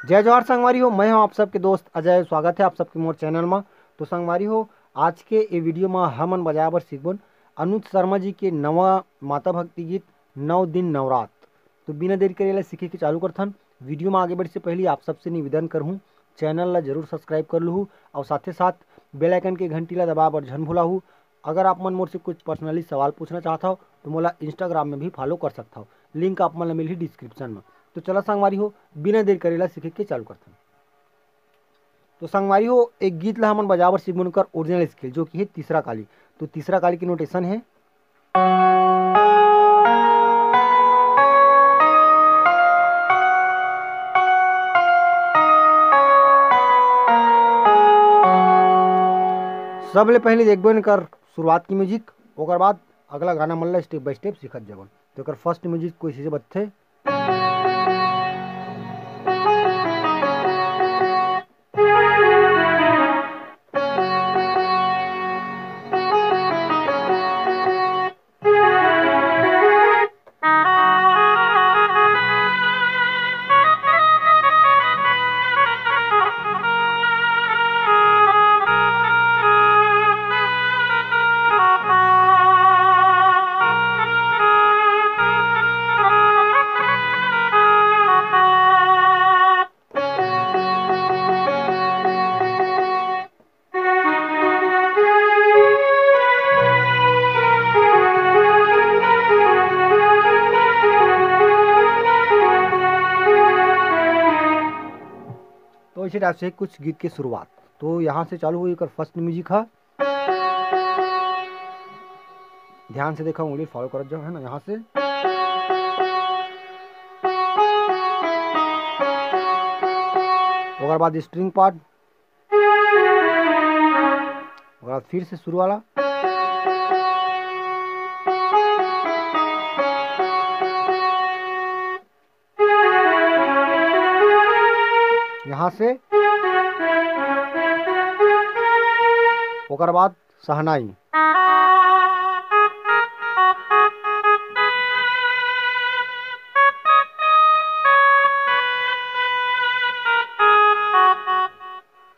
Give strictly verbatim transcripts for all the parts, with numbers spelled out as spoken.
जय जोहार संगवारी हो, मैं हूं आप सबके दोस्त अजय। स्वागत है आप सबके मोर चैनल म। तो संगवारी हो, आज के ये वीडियो म हमन बजाए बर सीखबोन अनुज शर्मा जी के नवा माता भक्ति गीत नौ दिन नवरात। तो बिना देरी करे ला सीखे के चालू करथन। वीडियो म आगे बढ़े से पहले आप सबसे निवेदन करहूँ, चैनल ला जरूर सब्सक्राइब कर लूहू और साथे साथ बेल आइकन के घंटी ला दबाए बर झन भुलाहू। अगर आप मन मोर से कुछ पर्सनली सवाल पूछना चाहत हव तो मोला इंस्टाग्राम में भी फॉलो कर सकत हव, लिंक आप मन ला मिलही डिस्क्रिप्शन में। तो चला संगवारी हो, बिना देर करे ला सीखे के चालू करथन। तो संगवारी हो, एक गीत ला हमन बजाए बर सीखबोन ओकर ओरिजिनल स्केल, जो कि है तीसरा काली। तो तीसरा काली के नोटेशन है। सबले पहले देखबोन एकर शुरुआत की म्यूजिक, ओकर बाद अगला गाना मन ला स्टेप बाय स्टेप सीखत जाबोन। तो एकर फर्स्ट म्यूजिक कुछ ऐसे बजथे। तो इसी टाइप से कुछ गीत की शुरुआत। तो यहाँ से चालू हुई एकर फर्स्ट म्यूजिक है। ध्यान से देखा, उंगली फॉलो करत जाओ, है ना, यहाँ से। ओकर बाद स्ट्रिंग पार्ट, ओकर बाद फिर से शुरू वाला। यहाँ से ओकर बाद शहनाई।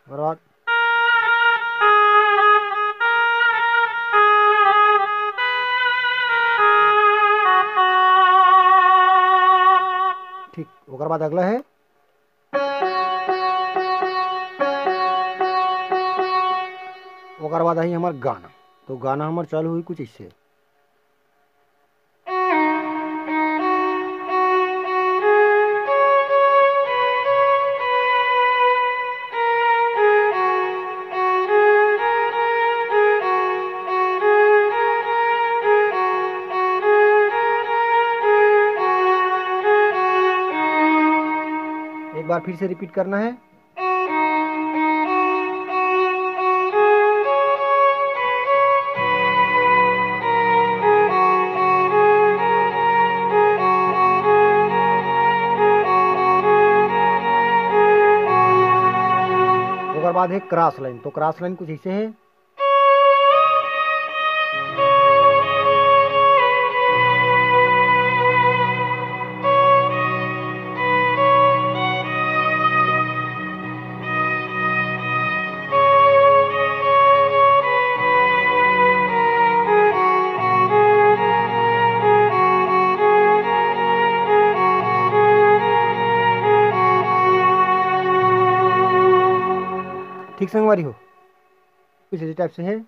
ओकर बाद ठीक, ओकर बाद अगला है, ओकर बाद आई हमर गाना। तो गाना हमर चालू हुई कुछ इससे। एक बार फिर से रिपीट करना है। ओकर बाद है क्रॉस लाइन। तो क्रॉस लाइन कुछ ऐसे है। ठीक संगवारी हो, कुछ इसी टाइप से है।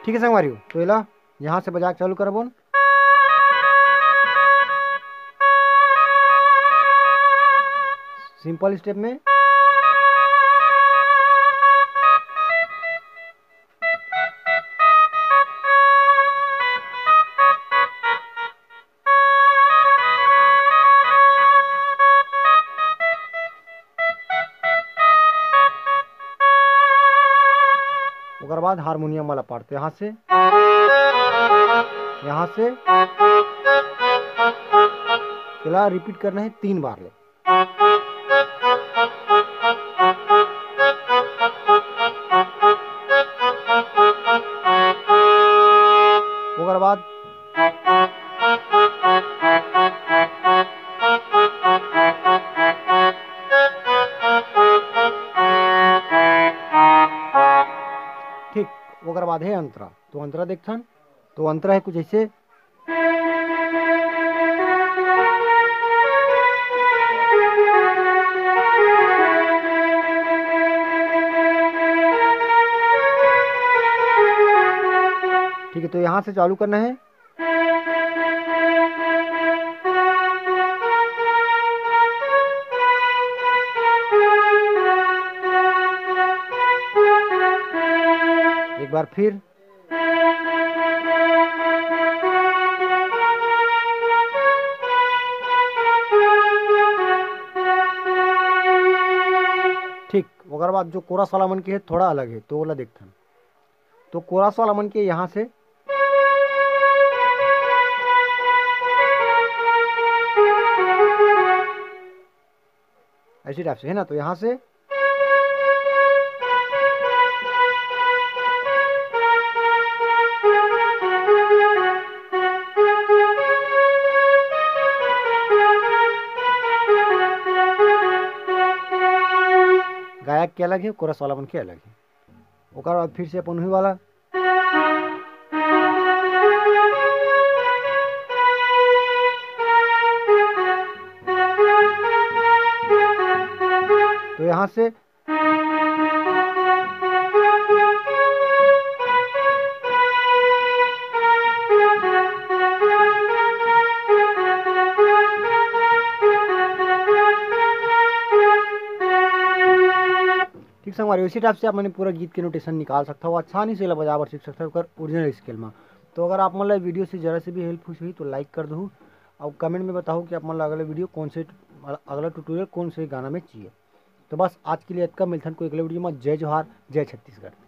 ठीक है संगवारी हो, तो एला यहाँ से बजा के चालू करबोन। सिंपल स्टेप में। ओकर बाद हारमोनियम वाला पार्ट, तो यहाँ से, यहाँ से एला रिपीट करना है तीन बार ले। ओकर बाद ठीक, ओकर बाद है अंतरा। तो अंतरा देखथन, तो अंतरा है कुछ ऐसे। ठीक है, तो यहाँ से चालू करना है। एक बार फिर। ठीक, ओकर बाद जो कोरस वाला मन के है, थोड़ा अलग है, तो ओला देखथन। तो कोरस वाला मन के यहाँ से ऐसी टाइप से है ना, तो यहाँ से गायक के अलग है, कोरस वाला मन के अलग है। ओकर बाद फिर से अपन वही वाला। तो यहाँ से ठीक संगवारी, इसी टाइप से आप मन पूरा गीत के नोटेशन निकाल सकता हो, आसानी से एला बजाए बर सीख सकता हो ओकर ओरिजिनल स्केल में। तो अगर आप मन ला वीडियो से जरा से भी हेल्प हुई होही तो लाइक कर दहू, और कमेंट में बताओ कि आप मन ला अगला वीडियो कौन से, अगला ट्यूटोरियल कौन से गाना में चाहिए। तो बस आज के लिए इतना, मिलथन कोई अगले वीडियो में। जय जोहार, जय छत्तीसगढ़।